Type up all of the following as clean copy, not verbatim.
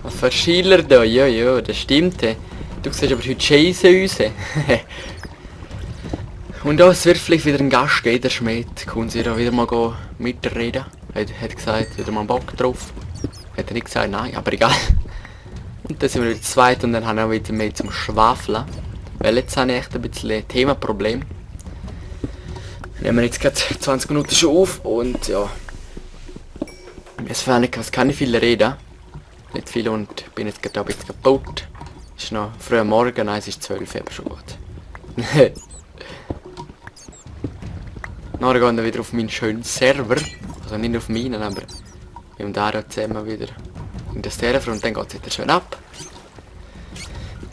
Was für Schiller da? Ja, ja, das stimmt. Du siehst aber heute scheiße aus. Und auch, es wird vielleicht wieder ein Gast geben, der Schmidt. Kommt sie da wieder mal mitreden. Hat gesagt, wieder mal Bock drauf. Hat er nicht gesagt, nein, aber egal. Und dann sind wir wieder zweit und dann haben wir auch wieder mehr zum Schwafeln. Weil jetzt habe ich echt ein bisschen ein Themenproblem. Nehmen wir jetzt gerade 20 Minuten schon auf und ja. Es kann ich viel reden. Nicht viel und bin jetzt gerade ein bisschen kaputt. Es ist noch früh am Morgen, nein, es ist 12 Uhr, aber schon gut. Nachher gehen wir wieder auf meinen schönen Server. Also nicht auf meinen, aber wir haben da zusammen wieder in der Server und dann geht es wieder schön ab.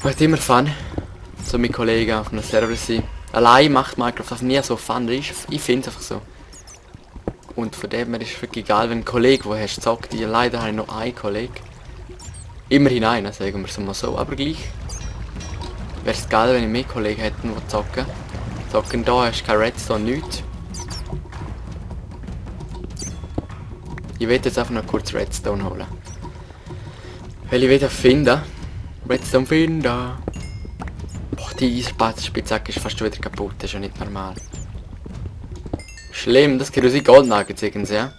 Macht immer Fun, so mit Kollegen auf einem Server sein. Allein macht Minecraft das nie so Fun, ich finde es einfach so. Und von dem her ist es wirklich egal, wenn ein Kollege, der hast zockt, leider habe ich noch einen Kollegen. Immerhin einen, sagen wir es mal so, aber gleich. Wäre es geil, wenn ich mehr Kollegen hätte, die zocken. Zocken da hast du kein Redstone, nichts. Ich will jetzt einfach noch kurz Redstone holen. Weil ich wieder finden. Redstone finden. Boah, die Eisenbahnspitzhacke ist fast schon wieder kaputt, das ist ja nicht normal. Schlimm, das geht unsere Goldnuggets irgendwie, ja.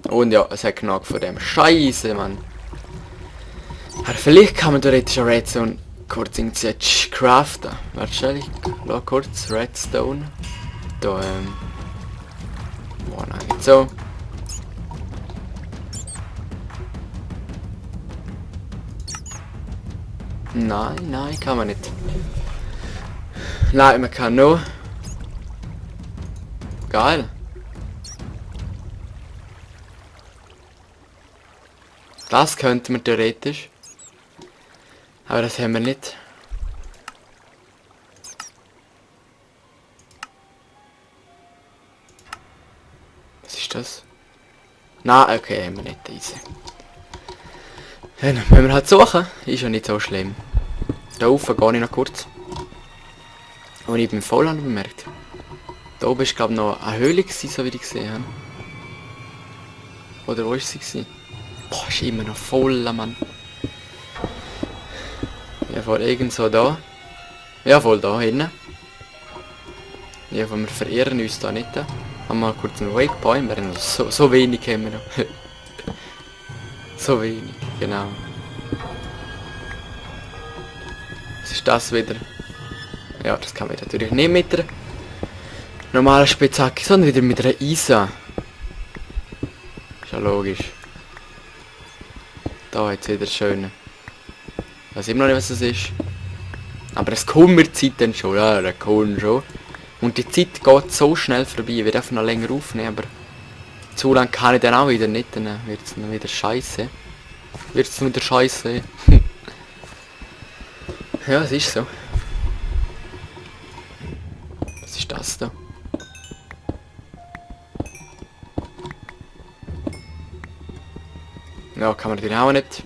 Und ja, es hat genug von dem. Scheiße, Mann. Aber vielleicht kann man theoretisch eine Redstone kurz irgendwie craften. Warte schnell, ich lasse kurz Redstone. Da, nein, nicht so. Nein, kann man nicht. Nein, man kann nur. Geil. Das könnte man theoretisch. Aber das haben wir nicht. Was ist das? Nein, okay, haben wir nicht. Easy. Dann müssen wir halt suchen. Ist ja nicht so schlimm. Da oben gehe ich noch kurz. Und ich bin voll bemerkt. Da oben ist glaube ich noch eine Höhle gewesen, so wie ich gesehen habe. Oder wo ist sie gewesen? Boah, ist immer noch voll, Mann. Ja, voll irgend so da. Ja, voll da hinten. Ja, wir verirren uns da nicht. Haben wir kurz einen Waypoint, wir haben so wenig haben wir noch. So wenig, genau. Was ist das wieder? Ja, das kann man natürlich nicht mit der normalen Spitzhacke, sondern wieder mit einer Eisen. Ist ja logisch. Da jetzt wieder schön. Ich weiß immer noch nicht, was es ist. Aber es kommt mir die Zeit dann schon. Ja, das kommt schon. Und die Zeit geht so schnell vorbei. Ich werde einfach noch länger aufnehmen, aber zu lang kann ich dann auch wieder nicht. Dann wird es dann wieder scheiße. Ja, es ist so. Was ist das da? Ja, kann man den auch nicht.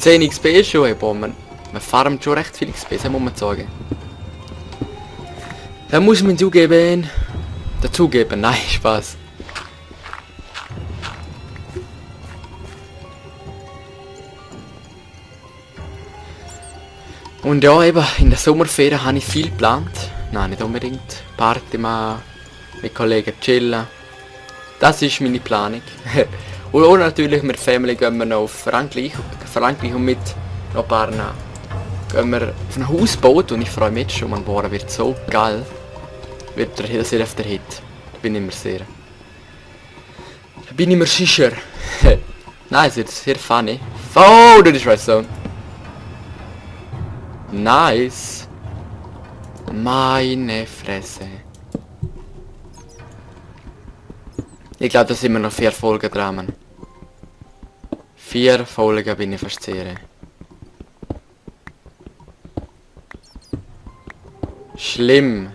10 XP ist schon, hey, boah, man farmt schon recht viel XP, das muss man sagen. Da muss man zugeben. Dazugeben, nein, Spaß. Und ja, eben, in der Sommerferien habe ich viel geplant. Nein, nicht unbedingt. Party machen, mit Kollegen chillen. Das ist meine Planung. Und natürlich mit der Family gehen wir noch auf Frankreich und mit noch ein paar gehen wir auf ein Hausboot und ich freue mich jetzt schon, man, boah, wird so geil. Wird der sehr auf der Hit. Da bin ich mir sehr. Da bin ich mir sicher. Nein, es wird sehr funny. Oh, das ist Redstone. Nice. Meine Fresse. Ich glaube, da sind wir noch 4 Folgen dran, Mann. 4 Folgen bin ich fast sehr. Schlimm.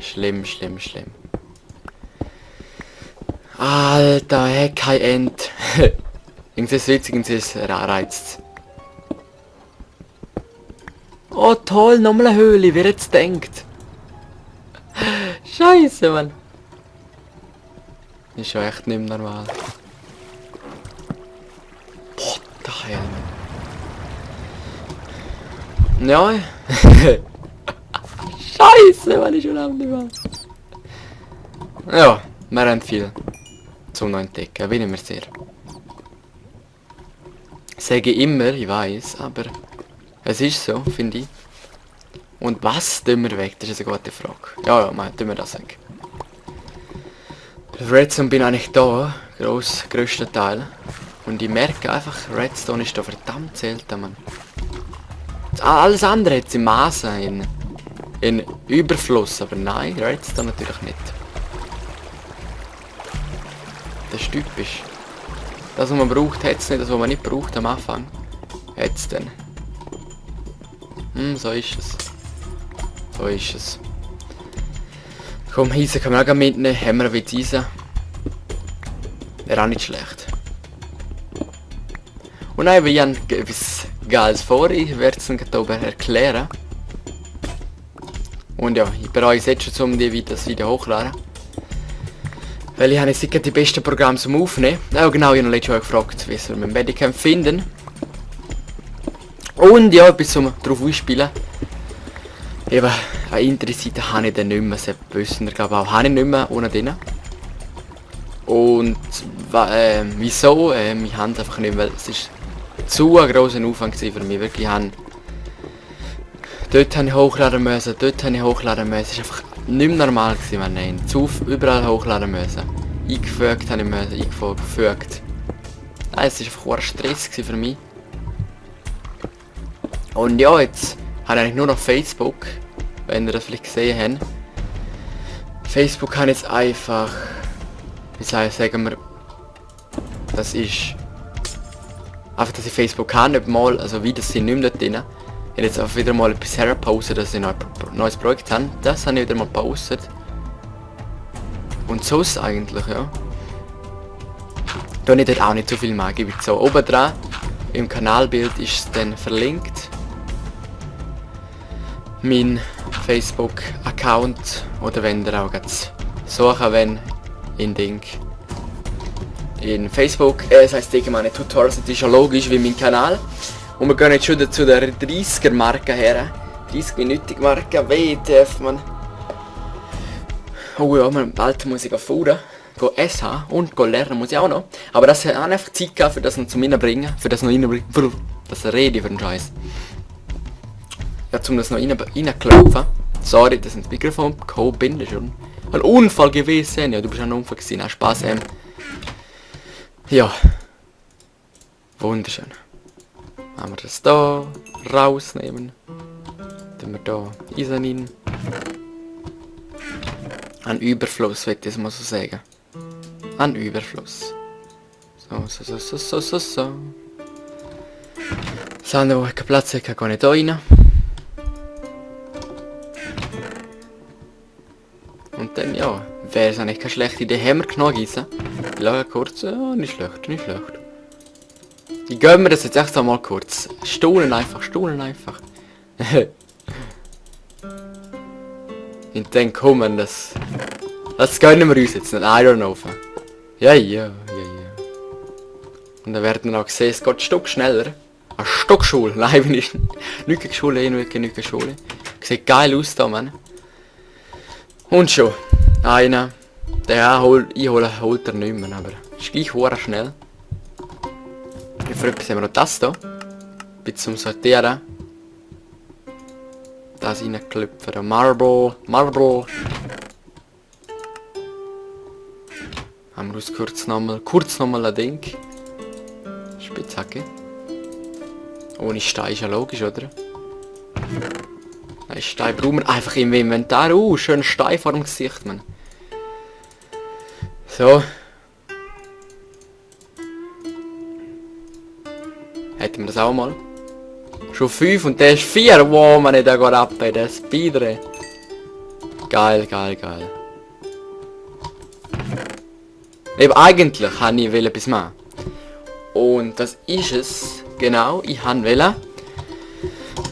Alter, hey, kein End. Irgendwas Witziges reizt. Oh toll, nochmal eine Höhle, wer jetzt denkt. Scheiße, Mann. Ist ja echt nicht mehr normal. Boah, der Hell. Ja. Scheiße, weil ich schon am nicht war. Ja, wir haben viel zum noch entdecken, bin ich mir sehr. Sage immer, ich weiß, aber es ist so, finde ich. Und was tun wir weg? Das ist eine gute Frage. Ja, tun wir das weg. Redstone bin eigentlich da, grösster Teil. Und ich merke einfach, Redstone ist da verdammt selten, man. Alles andere hat in Maßen, in Überfluss, aber nein, Redstone natürlich nicht. Das ist typisch. Das, was man braucht, hat es nicht, das, was man nicht braucht am Anfang, hat es dann. So ist es. So ist es. Komm, Eisen kann man auch mitnehmen. Haben wir ein bisschen Eisen. Wäre auch nicht schlecht. Und dann, ich habe etwas Geiles vor. Ich werde es dann oben erklären. Und ja, ich bereue es jetzt schon, um das Video hochzuladen. Weil ich habe jetzt nicht die besten Programme zum Aufnehmen. Ja genau, ich habe letztes Mal gefragt, wie wir mein Bodycam finden. Und ja, etwas zum drauf ausspielen. Eben, eine Internetseite habe ich dann nicht mehr, das wissen wir glaube auch, habe ich nicht mehr ohne denen. Und wieso? Wir haben es einfach nicht, weil es ist zu ein grosser Aufwand für mich. Wirklich, dort habe ich hochladen müssen, dort habe ich hochladen müssen. Es ist einfach nicht mehr normal gewesen, wenn nein. Überall hochladen müssen. Eingefügt habe ich müssen, eingefügt. Nein, es war einfach ein Stress für mich. Und ja, jetzt habe ich eigentlich nur noch Facebook, wenn ihr das vielleicht gesehen habt. Facebook kann jetzt einfach, wie sagen wir, das ist einfach, dass ich Facebook kann, nicht mal, also wie das sind nicht mehr dort drin. Ich habe jetzt auch wieder mal etwas hergepostet, dass ich ein neues Projekt habe. Das habe ich wieder mal gepostet. Und so ist es eigentlich, ja. Da nicht dort auch nicht so viel mehr, gebe ich so. Oben dran, im Kanalbild ist es dann verlinkt. Mein Facebook-Account, oder wenn ihr auch jetzt suchen wollt, in Facebook, das heisst meine Tutorials, das ist ja logisch wie mein Kanal. Und wir gehen jetzt schon zu der 30er Marke her. 30-minütige Marke, WTF, man. Oh ja, bald muss ich fahren, essen und lernen muss ich auch noch. Aber das hat auch einfach Zeit gehabt, für das noch zum Reinbringen, für das noch reinbringen, das rede für den Scheiß. Ja, zum das noch reinklopfen. Sorry, das ist das Mikrofon gekommen, bin schon. Ein Unfall gewesen, ja, du bist ein Unfall gewesen, auch Spaß, Ja. Wunderschön. Haben wir das da rausnehmen. Dann wir da Eisen rein. Ein Überfluss, würde ich mal so sagen. Ein Überfluss. So. So, wo ich keinen Platz habe, kann ich da rein. Und dann, ja, wäre es eigentlich keine schlechte Idee. Haben wir genug Eisen? Ich schaue kurz, ja, nicht schlecht, nicht schlecht. Ich gönne mir das jetzt echt einmal kurz. Staunen einfach. Und dann kommen das gönnen wir uns jetzt nicht. I don't know. Ja. Und dann werden wir auch sehen, es geht ein Stück schneller. Eine Stockschule, nein, bin ich nicht gegen Schule, nicht gegen Schule. Sieht geil aus da, Mann. Und schon. Einer. Der holt er nicht mehr, aber ist gleich hure schnell. Für etwas haben wir noch das hier. Bis zum Sortieren. Das reinklopfen. Marble. Haben wir uns kurz nochmal ein Ding. Spitzhacke. Ohne Stein ist ja logisch, oder? Nein, Stein brauchen wir einfach im Inventar. Schön Stein vor dem Gesicht, man. So. Hätten wir das auch mal. Schon 5 und der ist 4. Wow, man, der geht ab, der Speeder. Geil. Eben eigentlich habe ich etwas machen. Und das ist es. Genau, ich wollte.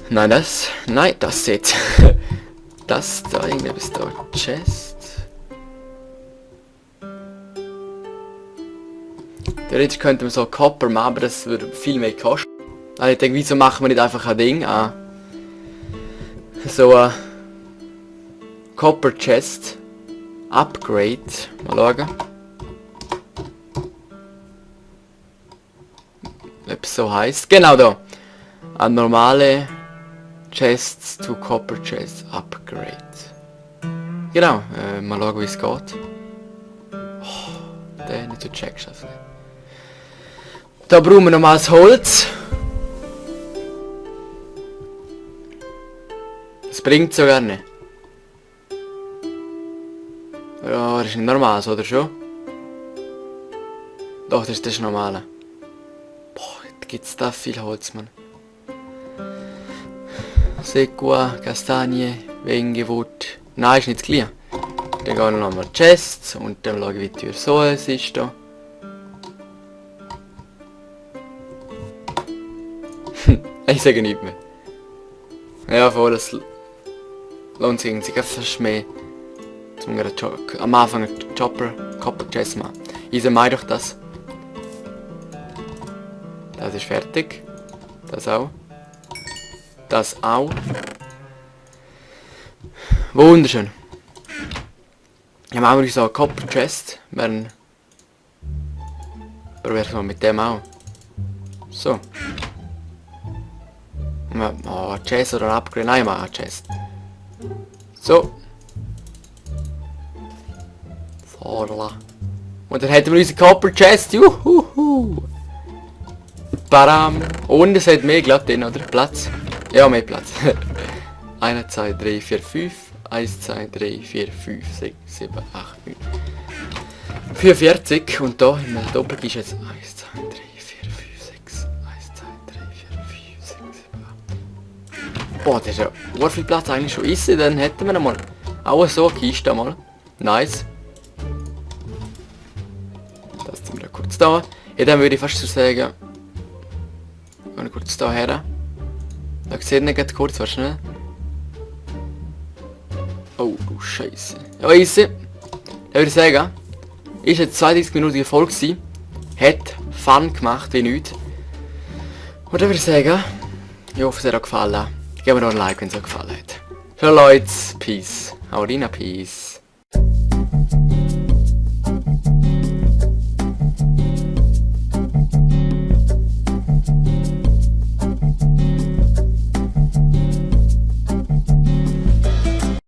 Nein, das jetzt. Das da, irgendetwas da. Chest. Theoretisch könnte man so Copper machen, aber das würde viel mehr kosten. Also ich denke, wieso machen wir nicht einfach ein Ding an? So ein Copper Chest Upgrade. Mal schauen. Ob es so heisst. Genau da. Ein normale Chests to Copper Chest Upgrade. Genau. Mal schauen, wie es geht. Oh, der nicht, du checkst das nicht. Da brauchen wir nochmal das Holz. Das bringt sogar nicht. Ja, das ist nicht normal, oder schon? Doch, das ist das Normale. Boah, jetzt gibt's da viel Holz, Mann. Sequa, Kastanie, Wengewood. Nein, ist nicht gleich. Dann gehen wir nochmal Chests und dann schauen wir, wie teuer so es ist da. Ich sage nichts mehr. Ja, voll, das lohnt sich irgendwie fast mehr. Am Anfang einen Copper Chest machen. Ich mache doch das. Das ist fertig. Das auch. Das auch. Wunderschön. Ja, machen wir so einen Copper Chest. Probieren wir mal mit dem auch. So. Oh, Chest oder ein Upgrade? Nein, mal ein Chest. So. Vorla. Und dann hätten wir unsere Copper Chest. Juhuhu. Baram. Und es hat mehr glatt drin, oder? Platz? Ja, mehr Platz. 1, 2, 3, 4, 5. 1, 2, 3, 4, 5, 6, 7, 8, 9. 44. Und da in der Doppel ist jetzt 1, 2, 3, 4, 5, 6. 1, 2, 3, 4, 5, 6, 7, 8. Boah, das ist ja so viel Platz eigentlich schon ist. Dann hätten wir mal auch so eine Kiste mal. Nice. Das ziehen wir da kurz da. Ja, dann würde ich fast so sagen. Gehen wir kurz da her. Da seht ihr nicht kurz, was schnell. Oh, du Scheiße. Ja, easy. Dann würde ich sagen, ist jetzt 32-minütige Folge gewesen. Hat Fun gemacht, wie nichts. Und dann würde ich sagen, ich hoffe, es hat euch gefallen. Gebt mir noch ein Like, wenn es euch gefallen hat. Ciao Leute, Peace. Hau rein, Peace.